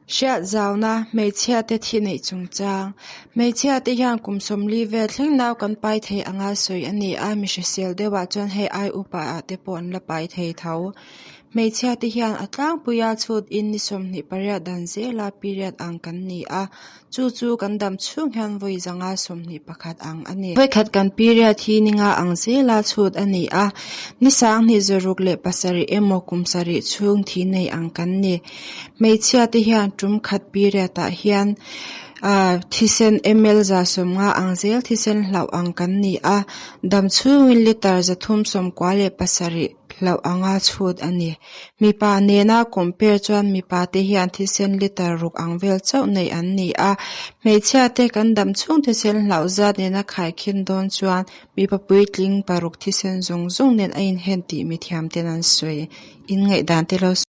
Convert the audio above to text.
Hriat zauna, Hmeichhiate thi neih chungchang. Hmeichhiate hian kum 40 vel thleng nau kan pai thei anga sawi a ni a, mi hrisel deuhah chuan hei ai upa ah te pawh an la pai thei tho. Hmeichhiate hian a tlangpuia chhut in ni 28 dan zela period ang kan ni a, chu chu kan dam chhung hian vawi 521 ang a ni. Vawikhat kan period hi ni nga ang zela chhut a ni a, ni 2067 emaw kum 7 chhung thi nei ang kan ni. Hmeichhiate hian tum khat period ah hian thisen ml 150 ang zel thisen hlauh ang kan ni a, dam chhungin litre 397 hlauh anga chhut a ni. Mipa nena compare chuan mipa te hian thisen litre 6 ang vel chauh nei an ni a, hmeichhiate kan dam chhung thisen hlauh zat nena khaikhin dawn chuan mipa puitling 6 thisen zawng zawng nen a inhen tih mithiam ten an sawi. In ngaihdan te lo.